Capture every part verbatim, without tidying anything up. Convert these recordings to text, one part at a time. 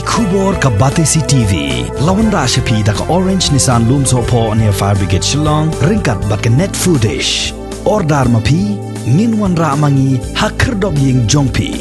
Khubor ka Batesi T V. La wanrah sha phi da ka Orange Nissan Lumsohphoh near Fire Brigade Shillong, ryngkat bad ka Net Foodish. Order ma phi, ngin wanrah ma ngi ha khyrdop ïing jong phi.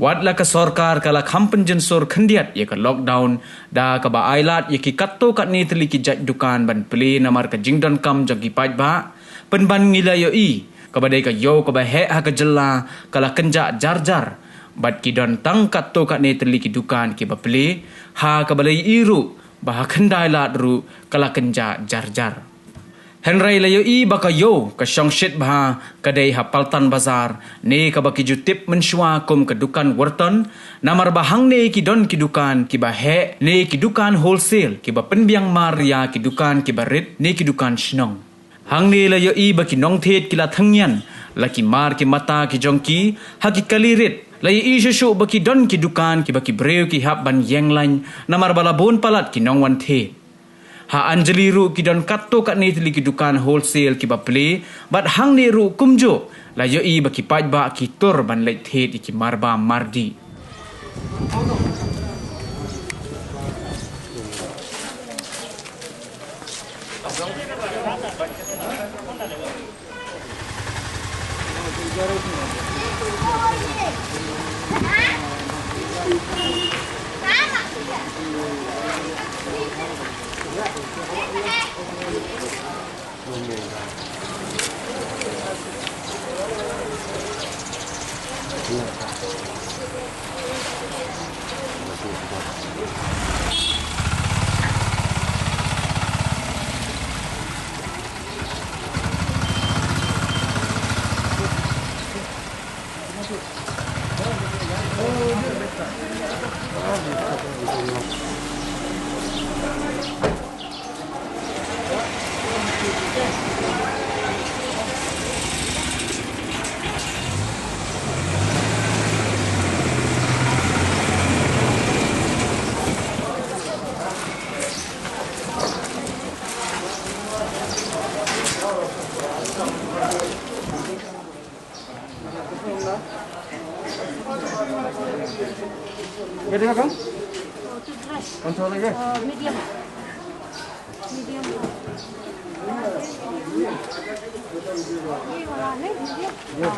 Wat la ka sorkar ka la kham pynjynsur khyndiat ïa ka lockdown, da kaba ailad ïa ki katto katne tylli ki jait dukan ban plie namar ka jingdonkam jong ki paidbah, pynban ngi la ïohi kaba dei ka ïew kaba heh ha ka jylla ka la kynjah jar jar, bad ki don tang katto katne tylli ki dukan kiba plie, ha kaba la ïohi ruh ba ha khyndai lad ruh ka la kynjah jar jar. Hynrei la ïohi ba ka ïew ka shong shit bha ka dei ha Paltan Bazar, ne kaba ki ju tip mynshuwa kum ka dukan Wharton, namar ba hangne ki don ki dukan kiba heh ne ki dukan wholesale kiba pynbiang mar ïa ki dukan kiba rit ne ki dukan shnong. Hangne la ïohi ba ki nongthied ki la thyngñian la ki mar ki mata ki jong ki ha ki kali rit. La ïohi shuh shuh ba ki don ki dukan kiba ki briew ki hap ban ïeng lain namar ba la bun palat ki nongwan thied. Ha Anjali ruh ki don katto katne tylli ki dukan wholesale kiba plie, bad hangne ruh kumjuh la ïohi ba ki paidbah ki tur ban leit thied ïa ki marbam mardih. ये देखो कम। कौन सा वाला ये? अ, मीडियम। मीडियम। ये वाला है, मीडियम? ये।